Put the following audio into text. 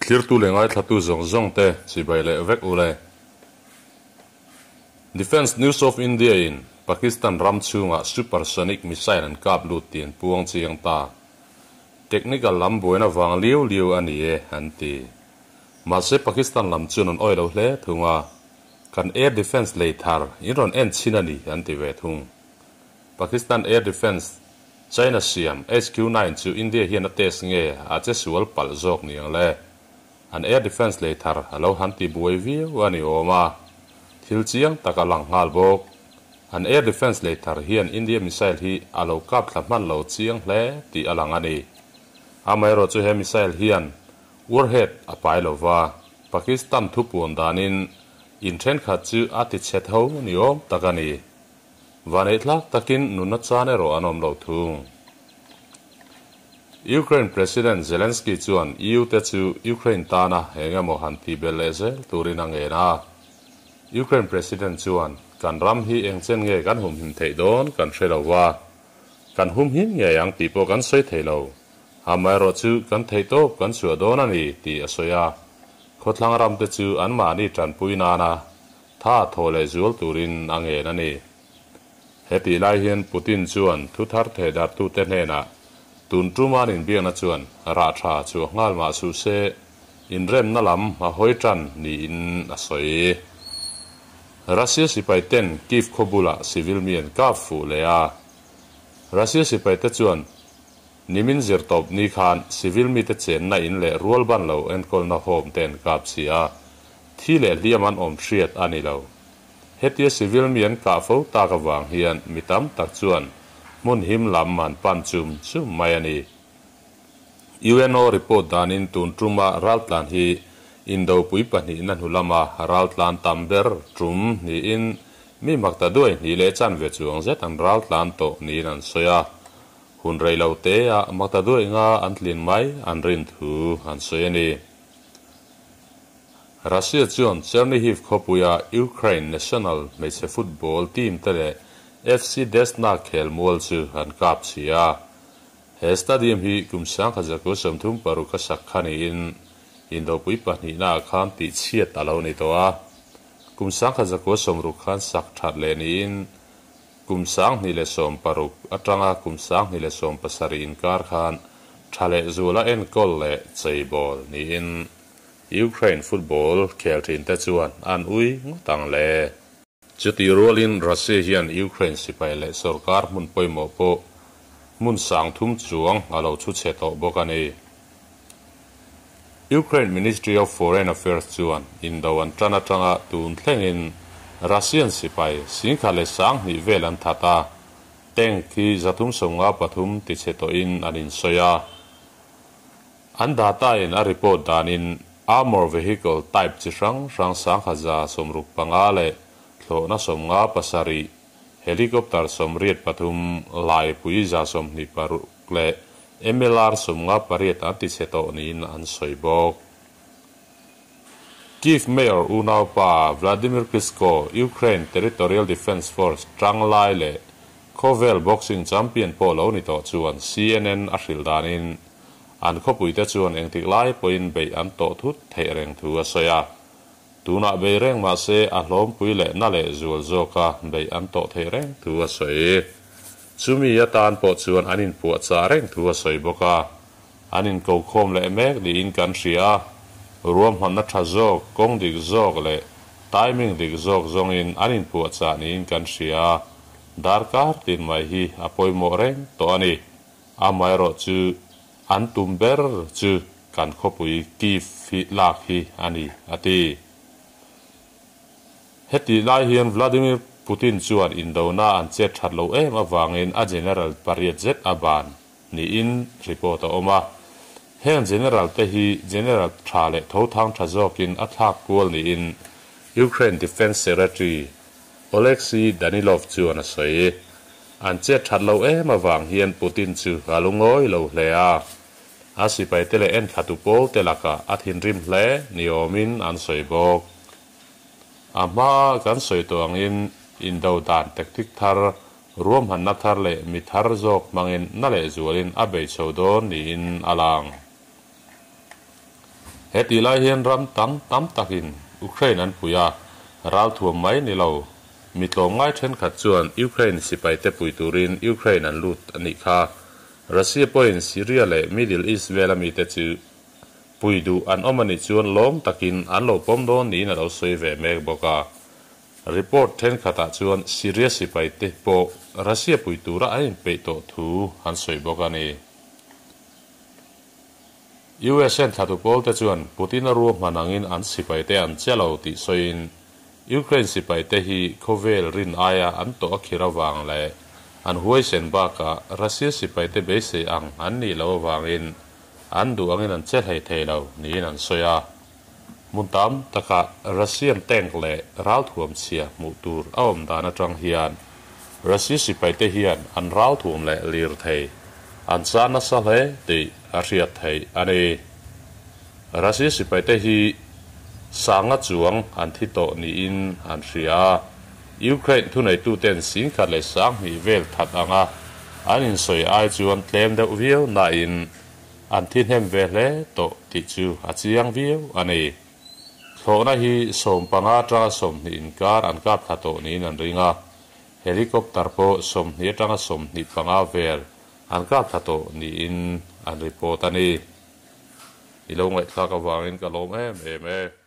Thlirtu leh ngaithlatu zawng zawng te chibai leh vek u le. Defence News of India in Pakistan ram chhungah supersonic missile an kap lut tih an puang chiang ta. Technical lam buaina vang liu liu a ni e an ti. Mahse Pakistan lam chuan an awih lo hle thung a, kan air defence lei thar in rawn en chhin a ni an ti ve thung. Pakistan air defence China siam HQ-9 chu India hian a test nge a che sual palh zawk ni ang le? An air defence lei thar a lo han ti buai viau a ni awm a, thil chiang tak a lang nghal bawk. An air defence lei thar hian India missile hi a lo kap thla hman lo chiang hle tih a lang a ni. Amaherawh chu he missile hian warhead a pai lo va, Pakistan thupuan danin in thenkhat chu a ti chhe tho ni awm tak a ni. Vaneihthlak takin nunna chan erawh an awm lo thung. Ukraine President Zelensky chuan EU te chu Ukraine tana eng emaw han tih belh leh zel turin a ngen a. Ukraine President chuan, Kan ram hi eng chen nge kan humhim theih dawn kan hre lo va, kan humhim ngei ang tih pawh kan sawi thei lo. Amaherawh chu kan theih tawp kan chhuah dawn a ni tih a sawi a. Khawthlang ram te chu anmahni tanpui nana Tha thaw leh zual turin a ngen a ni. Hetih lai hian Putin chuan thu thar thehdarhtute hnenah tun tum an inbiakna chuan rah tha chhuah nghal mah suh se, inremna lam a hawi tan niin a sawi. Russia sipai ten Kyiv khaw bulah civil mi an kap fuh leh a. Russia sipaite chuan nimin zirtawp ni khan civil mite chenna in leh rual ban lo enkawlna home te an kap si a. Thi leh hliam an awm hriat a ni lo. Hetia civil mi an kah fo tak avang hian mi tam tak chuan hmun him lam an pan chum chum mai a ni. UNO report danin tun tuma raltlan hi Indopui pahnihna hnu lama raltlan tam ber tum niin mi makta duai hnih leh chanve chuang zet an raltlan tawh niin an sawi a. Hun rei lo teah makta duai nga an tlin mai an rin thu an sawi a ni. Russia chuan Chernihiv khawpuia Ukraine national hmeichhe football team te leh FC Desna khelmual chu an kap chhi a. He stadium hi kum 1936 a sak kha niin Indopui pahnihnaah khan tihchhiat a lo ni tawh a. Kum 1960 khan sak that leh niin kum 2016 atanga kum 2017 inkar khan tha leh zuala enkawl leh cheibawl niin Ukraine football khel thin te chuan an ui ngawt ang le. Chutih rualin Russia hian Ukraine sipai leh sorkar hmun pawimawh pawh hmun sang thum chuang a lo chhu chhe tawh bawk a ni. Ukraine Ministry of Foreign Affairs chuan indo an tan atanga tun thlengin Russian sipai singkha leh sanghnih vel an that a, tank hi 353 tichhe tawhin an insawi a. An data in a report danin armour vehicle type chi hrang hrang 1165 leh thlawhna 57, helicopter 83, laipui 26 leh MLR 58 an tichhe tawh niin an sawi bawk. Kyiv Mayor unaupa Vladimir Klitschko, Ukraine Territorial Defence Force tanglai leh khawvel boxing champion pawh lo ni tawh chuan CNN a hrilh danin An khawpuite chuan engtik lai pawhin beih an tawh thut theih reng thu a sawi a. Tunah bei reng mah se a hlawmpui leh na leh zual zawka beih an tawh theih reng thu a sawi. Chumi atan pawh chuan an inpuahchah reng thu a sawi bawk a. An inkokhawm leh mek niin kan hria a. Ruahmanna tha zawk, kawng dik zawk leh timing dik zawk zawngin an inpuahchah niin kan hria a. Darkar tin mai hi a pawimawh reng tawh a ni. Amaherawh chu an tum ber chu kan khawpui Kyiv hi lak hi a ni, a ti. Hetih lai hian Vladimir Putin chuan indona an chet that lo em avangin a general pariat zet a ban niin report a awm a. Heng general te hi general tha leh thothang tha zawkin a thlak kual niin Ukraine Defence Secretary Oleksiy Danilov chuan a sawi. An chet that lo em avang hian Putin chu a lungawi lo hle a. A sipaite leh enthlatu pawlte lakah a thinrim hle ni awmin an sawi bawk. A hmaa kan sawi tawh angin indo dan tactic thar, ruahmanna thar leh mi thar zawk hmangin na lehzualin a bei chho dawn niin a lang. He tih lai hian ram tang tam takin Ukraine an pui a, ralthuam mai ni lo. Mi tlawmngai thenkhat chuan Ukraine sipaite pui turin Ukraine an lut a nih kha. Russia pawhin Syria leh Middle East vela mite chu pui duh an awm a nih chuan lawm takin an lo pawm dawn niin a lo sawi ve mek bawk a. Report thenkhatah chuan Syria sipaite pawh Russia pui tura an inpeih tawh thu an sawi bawk a ni. USN thlatu pawlte chuan Putin-a ruahman angin an sipaite an che lo tih sawiin, Ukraine sipaite hi khawvel rin aia an tawh a khir avang leh an huaisen bakah Russia sipaite beisei ang an nih loh avangin an duh angin an che hlei thei lo niin an sawi a. Hmun tam takah Russian tank leh ralthuam chhia hmuh tur a awm dan atang hian Russia sipaite hian an ralthuam leh lirthei an chan nasa hle tih a hriat theih a ni. Russia sipaite hi sanga chuang an thi tawh niin an hria a, Ukraine thuneituten singkhat leh sanghnih vel that anga an insawi ai chuan tlem deuh viau nain An thi hnem ve hle tawh tih chu a chiang viau a ni. Thlawhna hi 15 atanga 20 inkar an kap thla tawh niin an ring a, helicopter pawh 20 atanga 25 vel an kap thla tawh niin an report a ni. I lo ngaihthlak avangin ka lawm em em e.